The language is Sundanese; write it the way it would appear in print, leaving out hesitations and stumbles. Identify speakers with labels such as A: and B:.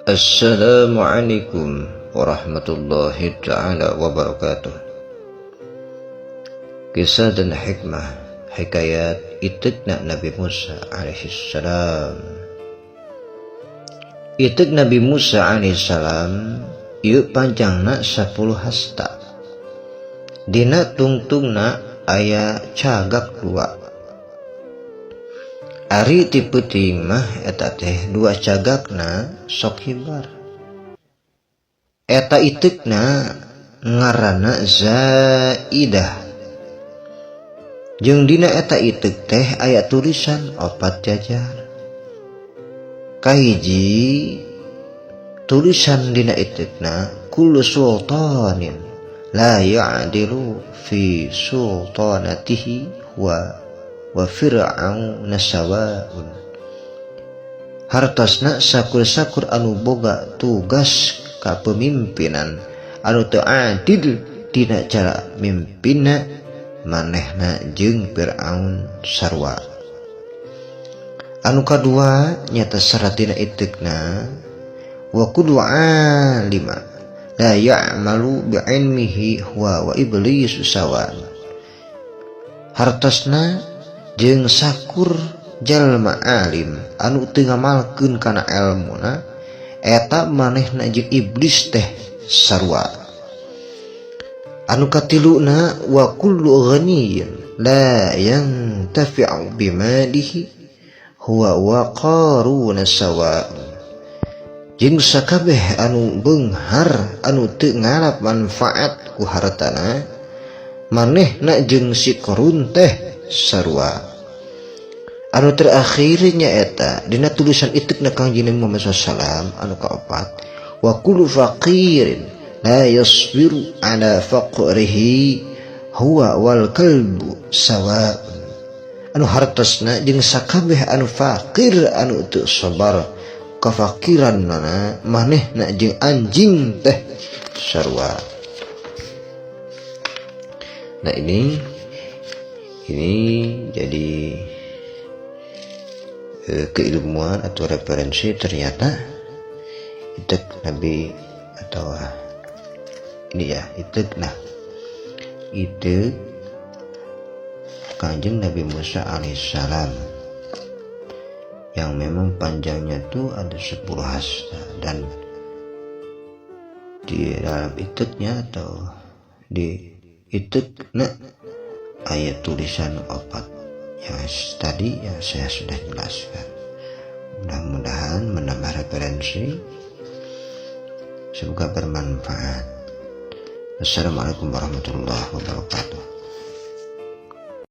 A: Assalamualaikum warahmatullahi taala wabarakatuh. Kisah dan hikmah hikayat itekna Nabi Musa alaihissalam. Itek Nabi Musa alaihissalam ieu panjangna 10 hasta. Dina tungtungna aya cagak dua. Ari ti peuting mah eta teh dua cagakna sok hibar. Eta itekna ngaranna Zaidah. Jeung dina eta itek teh aya tulisan opat jajar. Kahiji tulisan dina itekna kullu sultanin la ya'dilu fi sultanatihi wa fir'auna sawaun. Hartosna sakur-sakur anu boga tugas kapemimpinan anu teu adil dina cara mimpinna manehna jeung Fir'aun sarua. Anu kadua nyata serat dina itekna wa kullu alima la ya'malu bi'ilmihi huwa wa iblisu sawa. Hartosna jeung sakur jalma alim anu teu ngamalkeun kana elmuna eta manehna jeung iblis teh sarua. Anu katiluna wa kullu ghaniyyin la yantafi'u bimalihi huwa wa qaruna sawa. Jeung sakabeh anu beunghar anu teu ngalap manfaat ku hartana manehna jeung si Qarun teh sarua. Anu terakhirnya eta dina tulisan itekna Kangjeng Nabi Muhammad sallallahu alaihi wasallam anu kaopat wa kullu faqirin la yasbiru ala faqrihi huwa wal kalbu sawaun. Anu hartosna jeung sakabeh anu fakir anu teu sabar kafakiranna manehna jeung anjing teh sarua. Nah ini jadi keilmuan atau referensi, ternyata itek Nabi atau ini ya itek, nah itek Kanjeng Nabi Musa alaihissalam yang memang panjangnya tuh ada 10 hasta, dan di dalam iteknya atau di itekna ayat tulisan opat yang tadi yang saya sudah jelaskan. Mudah-mudahan menambah referensi, semoga bermanfaat. Assalamualaikum warahmatullahi wabarakatuh.